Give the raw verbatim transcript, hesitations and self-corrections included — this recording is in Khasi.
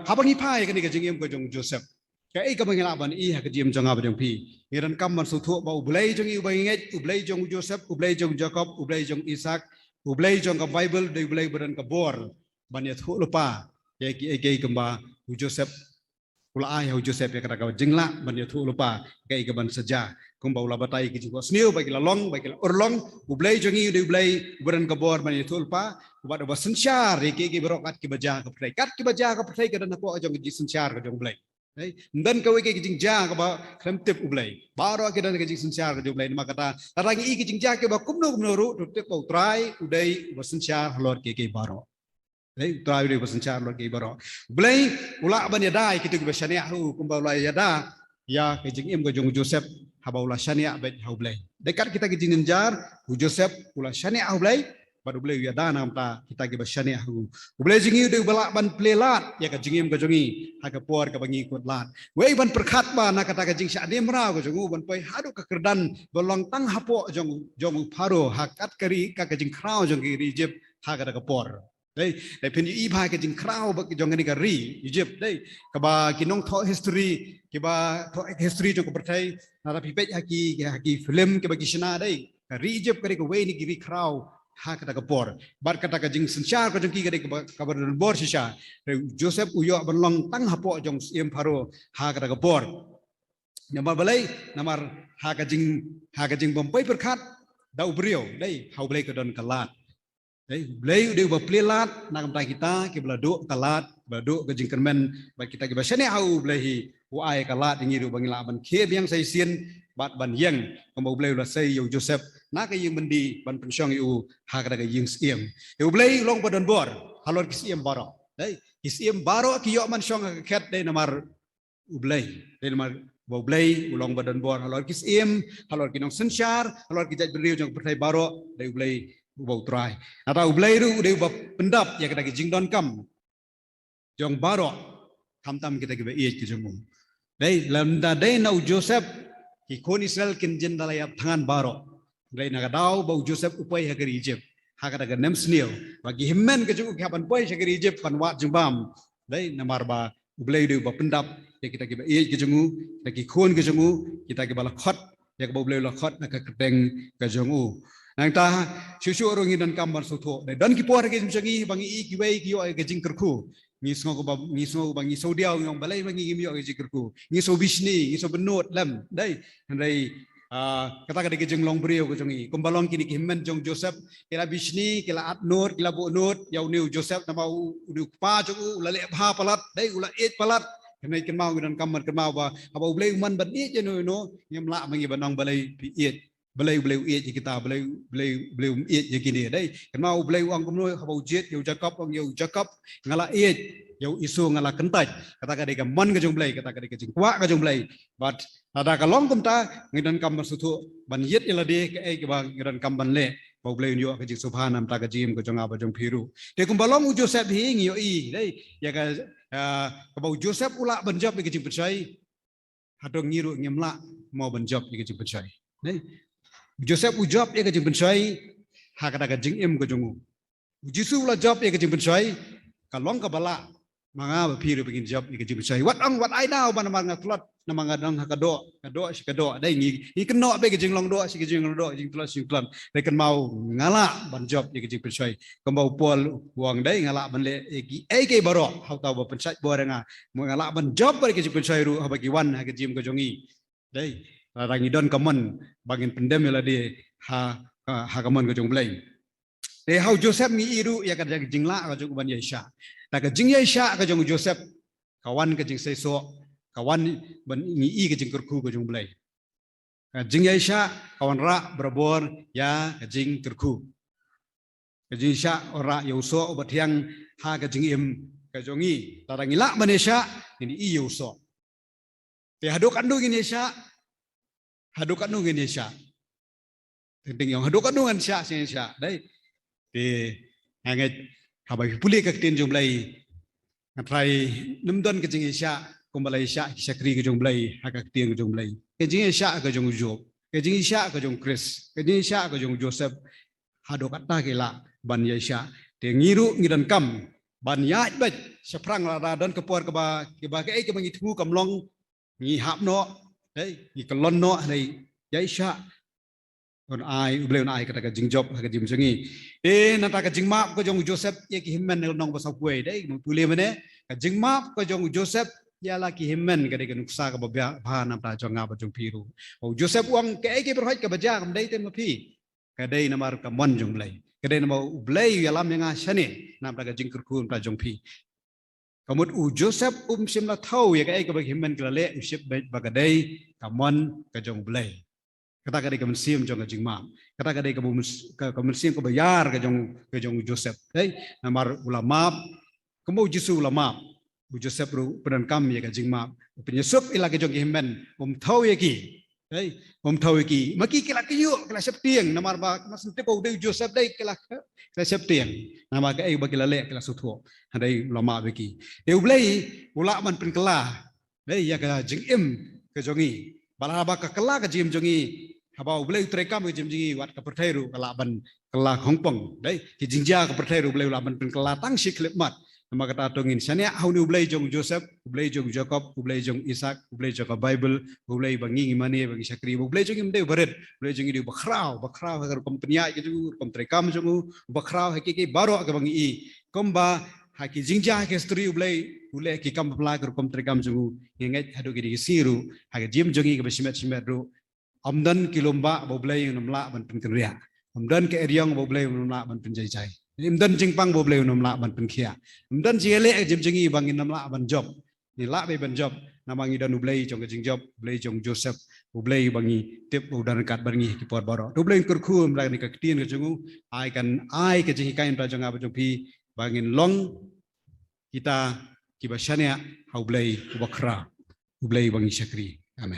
Haba ngi phai ïa kane ka jingim ka jong u Joseph, kaei kaba ngi lah ban i ha ka jingim jong nga bad jong phi? Ngi donkam ban sngewthuh ba U Blei jong ngi uba ngi ngeit, U Blei jong u Joseph, U Blei jong u Jakob, U Blei jong u Isaak, U Blei jong ka Baibl, dei U Blei ba don ka bor ban ïathuh lypa ïa kiei kiei kumba u Joseph u la ai ha u Joseph ïa kata ka jinglah ban ïathuh lypa kaei kaban sa jia. Kumba u la batai ki jingkoit sniew ba ki la long, ba ki la urlong. U Blei jong ngi u dei U Blei uba don ka bor ban ïathuh lypa, uba, uba synshar ïa kiei kiei baroh kat kiba jia ha ka pyrthei. Kat kiba jia ha ka pyrthei ka don hapoh jong ka jingsynshar ka jong U Blei. Ym don kawei ka jingjia kaba khlem tip U Blei. Baroh ki don ka jingsynshar ka jong U Blei. Namar kata, lada ngi i ki jingjia kiba kumno kumno ruh, to tip ba U Trai u dei uba synshar halor kiei kiei baroh. Dei, U Trai u dei uba synshar halor kiei baroh. U Blei u lah ban ïada ïa kito kiba shaniah ha u, kumba u la ïada ïa ka jingim ka jong u Joseph haba u la shaniah beit ha U Blei. Dei kat kita ki jingjynjar, u Joseph u la shaniah ha U Blei, bad U Blei u ïada na ka bynta kita kiba shaniah ha u. U Blei jong ngi u dei uba lah ban plie lad ïa ka jingim ka jong ngi ha ka por kaba ngi kut lad. Wei ban pyrkhat ba na kata ka jingshah niamraw ka jong u ban poi haduh ka kyrdan ba long tang hapoh jong, jong u Pharaoh ha kat ka ri, ka, ka jingkhraw jong ka ri Egypt ha kata ka por. Dei, dei phin ïohi bha ka jingkhraw ba jong kane ka ri Egypt, dei, kaba ki nongthoh history, kiba thoh history jong ka pyrthei, lada phi peit ha ki, ha ki film kiba ki shna, dei, ka ri Egypt ka dei kawei na ki ri khraw ha kata ka por. Bad kata ka jingsynshar ka jong ki ka dei kaba, kaba don bor shisha. Dei, Joseph u ïoh ban long tang hapoh jong u syiem Pharaoh ha kata ka por. Namar balei? Namar ha ka jing, ha ka jingbym poi pyrkhat da u briew, dei, ha U Blei ka don ka lad. Dei, U Blei u dei uba plie lad na ka bynta kita kiba la duh ka lad, ba la duh ka jingkyrmen, bad kita kiba shaniah ha U Blei hi u ai ka lad ïa ngi ruh ba ngin lah ban khie biang sa shisien bad ban ïeng, kumba U Blei u la sei ïa u Joseph na ka ïing byndi ban pynshong ïa u ha kata ka ïing syiem. Te U Blei u long ba don bor halor ki syiem baroh. Dei, ki syiem baroh ki ïoh ban shong ha ka khet, dei, namar U Blei. Dei namar ba U Blei u long ba don bor halor ki syiem, halor ki nongsynshar, halor ki jaitbynriew jong ka pyrthei baroh, dei U Blei uba U Trai. Nangta U Blei ruh u dei uba pyndap ïa kata ki jingdonkam jong baroh, khamtam kita kiba ïeit ki jong u. Dei, lymda dei na u Joseph, ki khun Israel kin jin da la ïap thngan baroh. Dei, na ka daw ba u Joseph u poi ha ka ri Egypt, ha kata ka nemsniew, ba ki hynmen ka jong u ki hap ban poi sha ka ri Egypt ban wad jingbam. Dei, namar ba U Blei u dei uba pyndap ïa kita kiba ïeit ki jong u, kita ki khun ki jong u, kita kiba la khot ïa kaba U Blei u la khot na ka kyrteng ka jong u. Nangta shuh shuh ruh ngi donkam ban sngewthuh, dei, don ki por ha ka jingim jong ngi ba ngi i kiwei ki ïoh ïa ka jingkyrkhu. Ngi sngew ba, ngi sngew ba ngi sngewdiaw, ngi ong balei ba ngi ngim ïoh ïa ka jingkyrkhu. Ngi sngew bishni, ngi sngew bynnud lem, dei. Hynrei, ah, kata ka dei ka jinglong briew ka jong ngi. Kumba long kine ki hynmen jong u Joseph, ki la bishni, ki la ad nud, ki la buh nud ïa une u Joseph namar u, u dei u kpa jong u, u la leh bha palat, dei, u la ïeit palat. Hynrei kynmaw, ngi donkam ban kynmaw ba haba U Blei u mon ban ïeit ïano ïano, ngim lah ma ngi ban ong balei phi ïeit. Balei U Blei u ïeit ïa kita, balei, balei U Blei um ïeit ïa kine, dei. Kynmaw U Blei u ong kumno haba u jied ïa u Jakob, u ong ïa u Jakob nga la ïeit, ïa u Esau nga la kyntait. Kata ka dei ka mon ka jong U Blei, kata ka dei ka jingkwah ka jong U Blei. Bad lada ka long kumta, ngi donkam ban sngewthuh, ban ïeit ïa lade, kaei kaba ngi donkam ban leh ba U Blei un ïoh ka jingsngewbha na ka bynta ka jingim ka jong nga bad jong phi ruh. Te kumba long u Joseph hi ngi ïohi, dei, ïa ka, ah, kaba u Joseph u lah ban jop ïa ka jingpynshoi. Hato ngi ruh ngim lah mo ban jop ïa ka jingpynshoi? Dei. U Joseph u jop ïa ka jingpynshoi ha kata ka jingim ka jong u. U Jisu u la jop ïa ka jingpynshoi, ka long kaba lah ma nga bad phi ruh ba ngin jop ïa ka jingpynshoi. Wat ong, wat ai daw ba namar nga tlot, namar nga don ha ka doh, ka doh shi ka doh. Dei, ngi, ngi kynnoh beit ka jinglong doh shi ka jinglong doh, jingtlot shi jingtlot. Dei, kynmaw nga lah ban jop ïa ka jingpynshoi. Kumba u Paul u ong, dei, nga lah ban leh ïa kiei kiei baroh ha uta uba pynshait bor ïa nga. Mo nga lah ban jop bad ïa ka jingpynshoi ruh haba ki wan ha ka jingim ka jong ngi. Dei, lada ngi don ka mon ba ngin pyndem ïa lade ha, ha, ha ka mon ka jong U Blei. Te ha u Joseph ngi i ruh ïa ka jinglah ka jong u ban ïaishah. Da ka jingïaishah ka jong u Joseph, ka wan ka jingseisoh, ka wan ban ngi i ka jingkyrkhu ka jong U Blei. Ka jingïaishah ka wanrah barabor ïa ka jingkyrkhu. Ka jingïaishah wanrah ïa u soh uba thiang ha ka jingim ka jong ngi. Lada ngi lah ban ïaishah, ngin i ïa u soh. Te haduh katno ngin ïaishah? Haduh katno ngin ïaishah? Teng teng ïong haduh katno ngin shah, ngin shah, dei. Te nga ngeit haba phi pule ka ktien jong U Blei, nga tharai ym don ka jingïaishah kumba la ïaishah ki shakri ka jong U Blei ha ka ktien ka jong U Blei. Ka jingïaishah ka jong u Job, ka jingïaishah ka jong u Chris, ka jingïaishah ka jong u Joseph, haduh katta ki lah ban ïaishah. Te ngi ruh ngi donkam ban ïaid beit shaphrang lada don ka por kaba, kaba kaei kaba ngi thmu kam long, ngi hap noh, dei, ngi kyllon noh, dei, ïaishah. Un ai, U Blei un ai kata ka jingjop ha ka jingim jong ngi. Te nangta ka jingmap ka jong u Joseph ïa ki hynmen, nongbasaw pule, dei, nongpule mane, ka jingmap ka jong u Joseph ïa la ki hynmen ka dei ka nuksa kaba bha namar jong nga bad jong phi ruh. U Joseph u ong kaei kaei baroh kaba jia kam dei te ma phi, ka dei namar ka mon jong U Blei. Ka dei namar U Blei u ïalam ïa nga shane namar ka jingkyrkhu namar jong phi. Ka mut u Joseph um shym la thew ïa kaei kaba ki hynmen ki la leh, u shym beit ba ka dei ka mon ka jong U Blei. Kata ka dei ka mynsiem jong ka jingmap. Kata ka dei ka myns-, ka, ka mynsiem kaba ïar ka jong, ka jong u Joseph. Dei, namar u la map, kumba u Jisu u la map, u Joseph ruh u pyndonkam ïa ka jingmap. U pynïasuk ïa la ki jong ki hynmen, um thew ïa ki. Dei, um thew ïa ki. Ma ki ki la kyiuh, ki la sheptieng, namar ba, namar sngewthuh ba u dei u Joseph, dei, ki la, ki la sheptieng. Namar kaei ba ki la leh, ki la sngewthuh. Hynrei u la map ïa ki. Te U Blei u lah ban pynkylla, dei, ïa ka jingim ka jong ngi. Ba la ba ka kylla ka jingim jong ngi, haba U Blei u treikam ka jingim jong ngi, wat ka pyrthei ruh ka lah ban kylla khongpong. Dei, ki jingjia ka pyrthei ruh U Blei u lah ban pynkylla tang shi khyllipmat. Namar kata to ngin shaniah ha une U Blei jong u Joseph, U Blei jong u Jakob, U Blei jong u Isak, U Blei jong ka Baibl, U Blei ba ngi ngi mane, ba ngi shakri, U Blei jong ngi um dei u barit, U Blei jong ngi dei u bakhraw, bakhraw ha ka rukom pynïaid ka jong u, rukom treikam jong u, bakhraw ha kiei kiei baroh kaba ngi i. Kumba ha ki jingjia ha ki history U Blei u leh ki kam pla ha ka rukom treikam jong u, ngi ngeit haduh kine ki sngi ruh, ha ka jingim jong ngi kaba shimet shimet ruh, ym don ki lum bah ba U Blei un ym lah ban pynkynriah. Ym don ka eriong ba U Blei un ym lah ban pynjaijai. Ym don jingpang ba U Blei un ym lah ban pynkhiah. Ym don jingïaleh ha ka jingim jong ngi ba ngin ym lah ban jop. Ngi lah beit ban jop namar ngi don U Blei jong ka jingjop, U Blei jong u Joseph, U Blei ba ngi tip u don ryngkat bad ngi ha ki por baroh. To U Blei un kyrkhu namar kane ka ktien ka jong u, ai kan ai ka jinghikai namar jong nga bad jong phi, ba ngin long kita kiba shaniah ha U Blei uba khraw, U Blei ba ngi shakri. Amen.